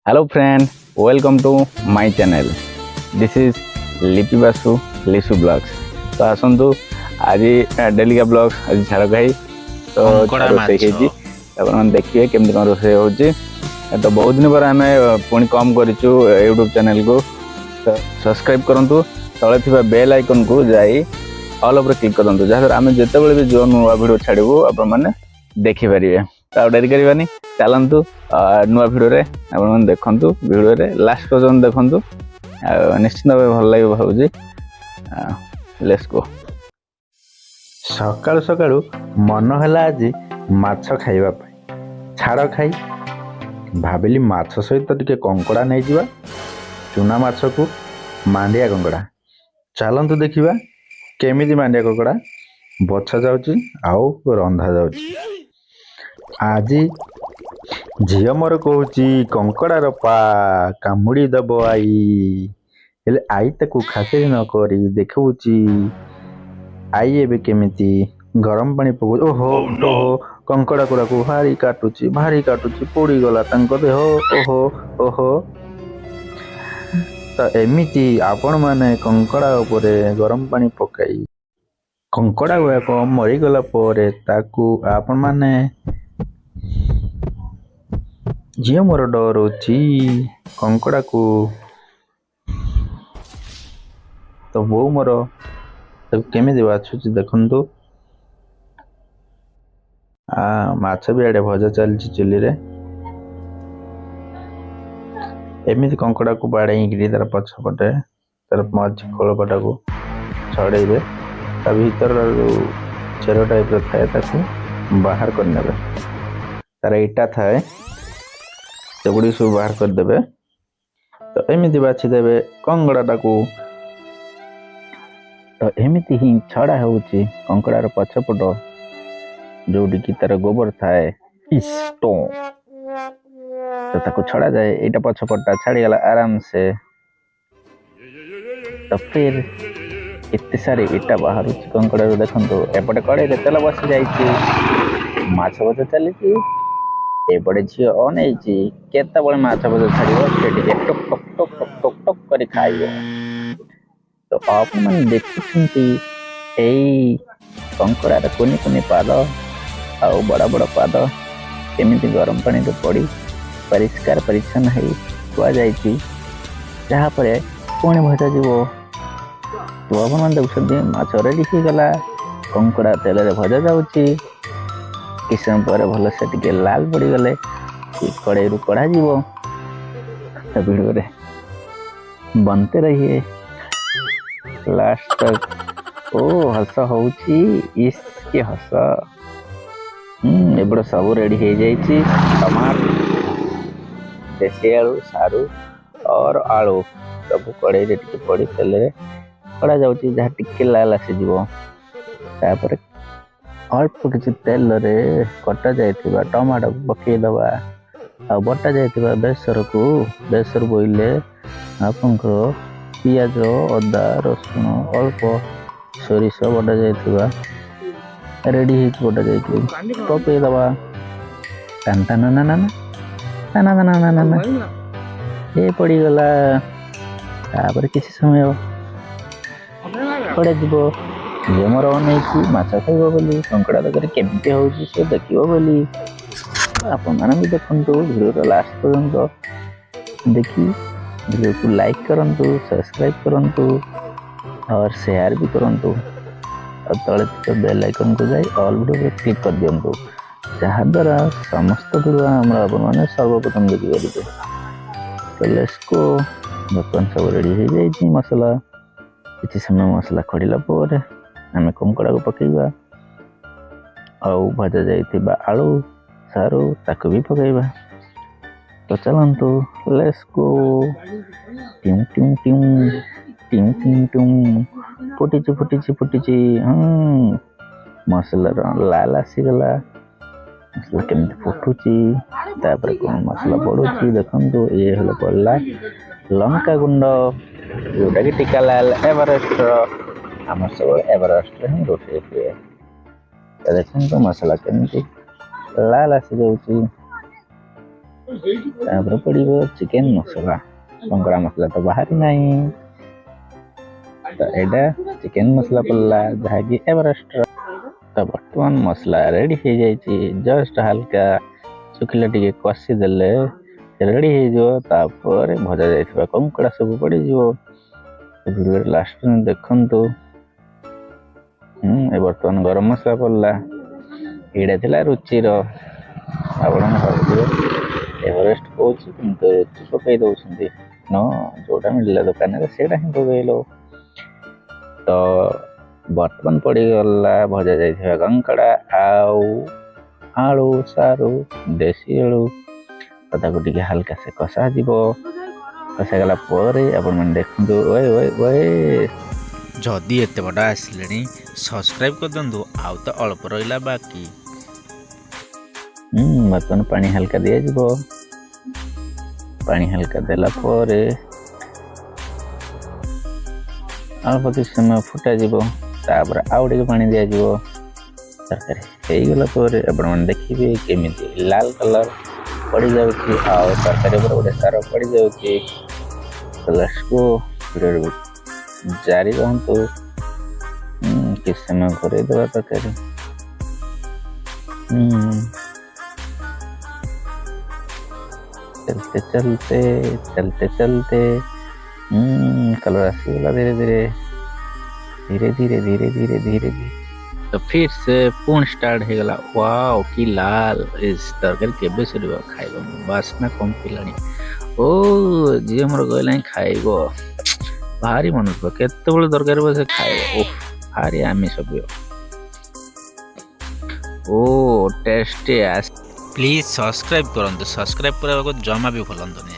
Hello friend, welcome to my channel. This is Lipi Basu, Lisu Blogs. ତ ଆସନ୍ତୁ, ଆଜି ଡେଲିକା blogs. ଆଜି ଛାଡ଼ଖାଇ ତ କଙ୍କଡ଼ା ରୋଷେଇ ମାଛ। ହେଇଛି। ଆପଣମାନେ ଦେଖିବେ କେମିତି କ'ଣ ରୋଷେଇ ହେଉଛି। ତ ବହୁତ ଦିନ ପରେ ଆମେ ପୁଣି କମ୍ କରିଛୁ ୟୁଟ୍ୟୁବ୍ ଚ୍ୟାନେଲକୁ। ତ ସବସ୍କ୍ରାଇବ୍ କରନ୍ତୁ, ତଳେ ଥିବା ବେଲ୍ ଆଇକନ୍କୁ ଯାଇ ଅଲ୍ ଉପରେ କ୍ଲିକ୍ କରନ୍ତୁ, ଯାହାଦ୍ୱାରା ଆମେ ଯେତେବେଳେ ବି ଯେଉଁ ନୂଆ ଭିଡ଼ିଓ ଛାଡ଼ିବୁ, ଆପଣମାନେ ଦେଖିପାରିବେ। ତ ଆଉ ଡେରି କରିବାନି, ଚାଲନ୍ତୁ ନୂଆ ଭିଡ଼ିଓରେ। ଆପଣମାନେ ଦେଖନ୍ତୁ, ଭିଡ଼ିଓରେ ଲାଷ୍ଟ ପର୍ଯ୍ୟନ୍ତ ଦେଖନ୍ତୁ ଆଉ ନିଶ୍ଚିନ୍ତ ଭାବେ ଭଲ ଲାଗିବ ଭାବୁଛି। Let's go. ସକାଳୁ ସକାଳୁ ମନ ହେଲା ଆଜି ମାଛ ଖାଇବା ପାଇଁ। ଛାଡ଼ ଖାଇ ଭାବିଲି ମାଛ ସହିତ ଟିକେ କଙ୍କଡ଼ା ନେଇଯିବା, ଚୁନା ମାଛକୁ ମାଣ୍ଡିଆ କଙ୍କଡ଼ା। ଚାଲନ୍ତୁ ଦେଖିବା କେମିତି ମାଣ୍ଡିଆ କଙ୍କଡ଼ା ବଛା ଯାଉଛି ଆଉ ରନ୍ଧା ଯାଉଛି। ଆଜି ଝିଅ ମୋର କହୁଛି, କଙ୍କଡ଼ାର ପା କାମୁଡ଼ି ଦବ ଆଈ। ହେଲେ ଆଈ ତାକୁ ଖାତିର ନ କରି ଦେଖାଉଛି। ଆଈ ଏବେ କେମିତି ଗରମ ପାଣି ପକଉଛି। ଓହୋ ଓହୋ, କଙ୍କଡ଼ା ଗୁଡ଼ାକୁ ଭାରି କାଟୁଛି, ଭାରି କାଟୁଛି, ପୋଡ଼ିଗଲା ତାଙ୍କ ଦେହ। ଓହୋ ଓହୋ। ତ ଏମିତି ଆପଣମାନେ କଙ୍କଡ଼ା ଉପରେ ଗରମ ପାଣି ପକାଇ କଙ୍କଡ଼ା ଗୁଡ଼ାକ ମରିଗଲା ପରେ ତାକୁ ଆପଣମାନେ, ଝିଅ ମୋର ଡରୁଛି କଙ୍କଡ଼ାକୁ, ତ ବୋଉ ମୋର ତାକୁ କେମିତି ବାଛୁଛି ଦେଖନ୍ତୁ। ମାଛ ବି ଆଡ଼େ ଭଜା ଚାଲିଛି ଚୁଲିରେ। ଏମିତି କଙ୍କଡ଼ାକୁ ବାଡ଼େଇକିରି ତାର ପଛପଟେ ତାର ମଝି ଖୋଳପାଟାକୁ ଛଡ଼େଇବେ, ତା ଭିତରର ଯୋଉ ଚେର ଟାଇପ୍ର ଥାଏ ତାକୁ ବାହାର କରିନେବେ। ତାର ଇଟା ଥାଏ, ସେଗୁଡ଼ିକ ସବୁ ବାହାର କରିଦେବେ। ତ ଏମିତି ବାଛିଦେବେ କଙ୍କଡ଼ାଟାକୁ। ତ ଏମିତି ହିଁ ଛଡ଼ା ହେଉଛି କଙ୍କଡ଼ାର ପଛପଟ, ଯୋଉଠିକି ତାର ଗୋବର ଥାଏ, ଇଷ୍ଟୋ, ତ ତାକୁ ଛଡ଼ାଯାଏ। ଏଇଟା ପଛପଟଟା ଛାଡ଼ିଗଲା ଆରାମସେ। ତ ଫିର ଏତେ ସାରି ଇଟା ବାହାରୁଛି କଙ୍କଡ଼ାରୁ ଦେଖନ୍ତୁ। ଏପଟେ କଡ଼େଇରେ ତେଲ ବସି ଯାଇଛି, ମାଛ ଭଜା ଚାଲିଛି। ଏପଟେ ଝିଅ ଅନେଇଛି କେତେବେଳେ ମାଛ ଭଜା ଛାଡ଼ିବ, ସେ ଟିକେ ଟୁକ୍ ଟୁକ୍ ଟୁକ୍ ଟୁକ୍ ଟୁକ୍ ଟୁକ୍ କରି ଖାଇବ। ତ ଆପଣମାନେ ଦେଖୁଛନ୍ତି ଏଇ କଙ୍କଡ଼ାର କୁନି କୁନି ପାଦ ଆଉ ବଡ଼ ବଡ଼ ପାଦ କେମିତି ଗରମ ପାଣିରେ ପଡ଼ି ପରିଷ୍କାର ପରିଚ୍ଛନ୍ନ ହେଇ ଥୁଆଯାଇଛି, ଯାହାପରେ ପୁଣି ଭଜାଯିବ। ତ ଆପଣମାନେ ଦେଖୁଛନ୍ତି ମାଛ ରେଡ଼ି ହେଇଗଲା, କଙ୍କଡ଼ା ତେଲରେ ଭଜା ଯାଉଛି। କିଛି ସମୟ ପରେ ଭଲସେ ଟିକେ ଲାଲ ପଡ଼ିଗଲେ କଡ଼େଇରୁ କଢ଼ାଯିବ। ତ ଭିଡ଼ିଓରେ बनते रहिए लास्ट तक। ଓ ହସ ହଉଛି, ଇସ୍ କି ହସ! ଏପଟେ ସବୁ ରେଡି ହେଇଯାଇଛି। ଟମାଟୋ, ଦେଶୀ ଆଳୁ, ସାରୁ ଅର ଆଳୁ ସବୁ କଡ଼େଇରେ ଟିକେ ପଡ଼ି ତେଲରେ କଢ଼ାଯାଉଛି, ଯାହା ଟିକେ ଲାଲ ଆସିଯିବ। ତାପରେ ଅଳ୍ପ କିଛି ତେଲରେ କଟା ଯାଇଥିବା ଟମାଟୋକୁ ପକେଇଦବା ଆଉ ବଟା ଯାଇଥିବା ବେସରକୁ। ବେସର ବୋଇଲେ ଆପଣଙ୍କର ପିଆଜ, ଅଦା, ରସୁଣ, ଅଳ୍ପ ସୋରିଷ ବଟା ଯାଇଥିବା ରେଡି ହେଇକି ବଟା ଯାଇକି ପକେଇଦବା। ଟାନ୍ ଟାନା ନା ନା ନା ନା ନା ନା ନା, ଏ ପଡ଼ିଗଲା। ତାପରେ କିଛି ସମୟ କଢ଼ାଯିବ। ଝିଅ ମୋର ଅନେଇଛି ମାଛ ଖାଇବ ବୋଲି, କଙ୍କଡ଼ା ତରକାରୀ କେମିତି ହଉଛି ସେ ଦେଖିବ ବୋଲି। ଆପଣମାନେ ବି ଦେଖନ୍ତୁ ଭିଡ଼ିଓର ଲାଷ୍ଟ ପର୍ଯ୍ୟନ୍ତ। ଦେଖି ଭିଡ଼ିଓକୁ ଲାଇକ୍ କରନ୍ତୁ, ସବସ୍କ୍ରାଇବ୍ କରନ୍ତୁ और ସେୟାର ବି କରନ୍ତୁ ଆଉ ତଳେ ଥିବା ବେଲ୍ ଆଇକନ୍କୁ ଯାଇ ଅଲ୍ ଭିଡ଼ିଓ ଉପରେ କ୍ଲିକ୍ କରିଦିଅନ୍ତୁ, ଯାହାଦ୍ୱାରା ସମସ୍ତ ଭିଡ଼ିଓ ଆମର ଆପଣମାନେ ସର୍ବପ୍ରଥମ ଦେଖିପାରିବେ। ତ let's go. ବର୍ତ୍ତମାନ ସବୁ ରେଡ଼ି ହେଇଯାଇଛି ମସଲା। କିଛି ସମୟ ମସଲା ଖଡ଼ିଲା ପରେ ଆମେ କଙ୍କଡ଼ାକୁ ପକେଇବା ଆଉ ଭଜା ଯାଇଥିବା ଆଳୁ, ସାରୁ ତାକୁ ବି ପକେଇବା। ତ ଚାଲନ୍ତୁ, let's go. ଟିଉଁ ଟିଉଁ ଟିଉଁ ଟିଉଁ ଟିଉଁ ଟିଉଁ, ଫୁଟିଛି ଫୁଟିଛି ଫୁଟିଛି। ହଁ, ମସଲାର ଲାଲ ଆସିଗଲା। ମସଲା କେମିତି ଫୁଟୁଛି, ତାପରେ କ'ଣ ମସଲା ପଡୁଛି ଦେଖନ୍ତୁ। ଇଏ ହେଲେ ପଡ଼ିଲା ଲଙ୍କା ଗୁଣ୍ଡ, ଯୋଉଟାକି ଟିକା ଲାଲ ଏଭରେଷ୍ଟର। ଆମର ସବୁବେଳେ ଏଭରେଷ୍ଟରେ ହିଁ ରୋଷେଇ ହୁଏ। ତ ଦେଖନ୍ତୁ ମସଲା କେମିତି ଲାଲ ଆସିଯାଉଛି। ତାପରେ ପଡ଼ିବ ଚିକେନ ମସଲା। କଙ୍କଡ଼ା ମସଲା ତ ବାହାରି ନାହିଁ, ତ ଏଇଟା ଚିକେନ ମସଲା ପଡ଼ିଲା, ଯାହାକି ଏଭରେଷ୍ଟର। ତ ବର୍ତ୍ତମାନ ମସଲା ରେଡ଼ି ହେଇଯାଇଛି। ଜଷ୍ଟ ହାଲକା ଶୁଖିଲା ଟିକେ କଷିଦେଲେ ରେଡ଼ି ହେଇଯିବ। ତାପରେ ଭଜା ଯାଇଥିବା କଙ୍କଡ଼ା ସବୁ ପଡ଼ିଯିବ। ଭିଡ଼ିଓରେ ଲାଷ୍ଟ ଦେଖନ୍ତୁ। ଏ ବର୍ତ୍ତମାନ ଗରମ ମସଲା ପଡ଼ିଲା। ଏଇଟା ଥିଲା ରୁଚିର। ଆପଣ ଭାବୁଥିବେ ଏଭରେଷ୍ଟ କହୁଛି, କିନ୍ତୁ ରୁଚି ପକେଇ ଦଉଛନ୍ତି ନ। ଯୋଉଟା ମିଳିଲା ଦୋକାନରେ, ସେଇଟା ହିଁ ପକେଇଲ। ତ ବର୍ତ୍ତମାନ ପଡ଼ିଗଲା ଭଜା ଯାଇଥିବା କଙ୍କଡ଼ା ଆଉ ଆଳୁ, ସାରୁ, ଦେଶୀ ଆଳୁ। ତ ତାକୁ ଟିକେ ହାଲକା ସେ କଷାଯିବ। କଷାଗଲା ପରେ ଆପଣମାନେ ଦେଖନ୍ତୁ। ଓଏ ଓଏ ଓଏ! ଯଦି ଏତେ ବାଟ ଆସିଲେଣି, ସବସ୍କ୍ରାଇବ୍ କରିଦିଅନ୍ତୁ। ଆଉ ତ ଅଳ୍ପ ରହିଲା ବାକି। ବର୍ତ୍ତମାନ ପାଣି ହାଲକା ଦିଆଯିବ। ପାଣି ହାଲକା ଦେଲା ପରେ ଅଳ୍ପ କିଛି ସମୟ ଫୁଟାଯିବ। ତାପରେ ଆଉ ଟିକେ ପାଣି ଦିଆଯିବ। ତରକାରୀ ହେଇଗଲା ପରେ ଆପଣମାନେ ଦେଖିବେ କେମିତି ଲାଲ କଲର୍ ପଡ଼ିଯାଉଛି ଆଉ ତରକାରୀ ଉପରେ ଗୋଟେ ସାର ପଡ଼ିଯାଉଛି। ତ ଭିଡ଼ିଓ ଜାରି ରହନ୍ତୁ। କିଛି ସମୟ ଘୋରେଇ ଦେବା ତରକାରୀ। चलते चलते, चलते चलते, कलर ଆସିଗଲା। ଧୀରେ ଧୀରେ, ଧୀରେ ଧୀରେ, ଧୀରେ ଧୀରେ, ଧୀରେ ଧୀରେ। ତ फिर से ପୁଣି ଷ୍ଟାର୍ଟ ହେଇଗଲା। ୱାଓ, କି ଲାଲ! ତରକାରୀ କେବେ ସରିବ ଖାଇବ? ବାସ୍ନା କମ୍ପିଲାଣି। ଓ, ଝିଅ ମୋର କହିଲାଣି ଖାଇବ। ଭାରି ମନ ଦୁଃଖ, କେତେବେଳେ ତରକାରୀ ବସେ ଖାଇବ। ଓହ, ଭାରି ଆମିଷ ପ୍ରିୟ। ଓ, ଟେଷ୍ଟି। ପ୍ଲିଜ୍ ସବସ୍କ୍ରାଇବ୍ କରନ୍ତୁ। ସବସ୍କ୍ରାଇବ୍ କରିବାକୁ ଜମା ବି ଭୁଲନ୍ତୁନି।